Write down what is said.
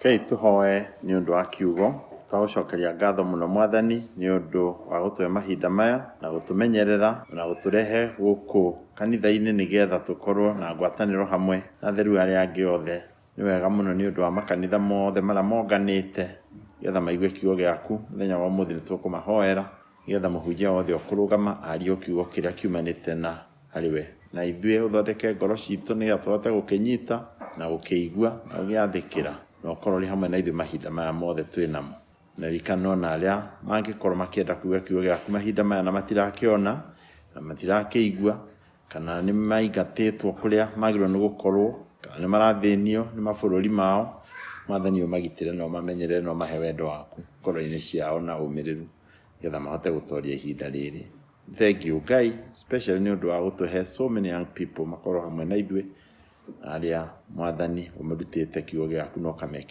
Rekei tũhoe nĩ ũndũ wa kiugo. Twagũcokeria ngatho mũno Mwathani nĩ ũndũ wa gũtũhe mahinda maya na gũtũmenyerera na gũtũrehe gũkũ kanitha-inĩ nĩgetha tũkorwo na ngwatanĩro hamwe na atheru arĩa angĩ othe. Nĩ wega mũno nĩ ũndũ wa makanitha mothe marĩa monganĩte nĩgetha maigue kiugo gĩaku. Mũthenya wa ũmũthĩ nĩ tũkũmahoera nĩgetha mũhunjia wothe ũkũrũgama arie kiugo kĩrĩa kiumanĩte na harĩ we, na ithuĩ ũthondeke ngoro citũ nĩgetha tũhote gũkĩnyita na gũkĩigua na gũgĩathĩkĩra, na ũkorwo ũrĩ hamwe na ithuĩ mahinda maya mothe twĩ namo. Na ririkana ona arĩa mangĩkorwo makĩenda kũigua kiugo gĩaku mahinda maya na matirakĩona na matirakĩigua, kana nĩ maingatĩtwo kũrĩa magĩrĩirwo nĩ gũkorwo, kana nĩ marathĩnio nĩ mabũrũri mao, Mwathani ũmagitĩre na ũmamenyerere na ũmahe wendo waku ngoro-inĩ ciao na ũmĩrĩru nĩgetha mahote gũtoria ihinda rĩrĩ. Thank you Ngai, especially nĩ ũndũ wa gũtũhe so many young people makorwo hamwe na ithuĩ, arĩa Mwathani ũmarutĩte kiugo gĩaku na ũkamekĩra.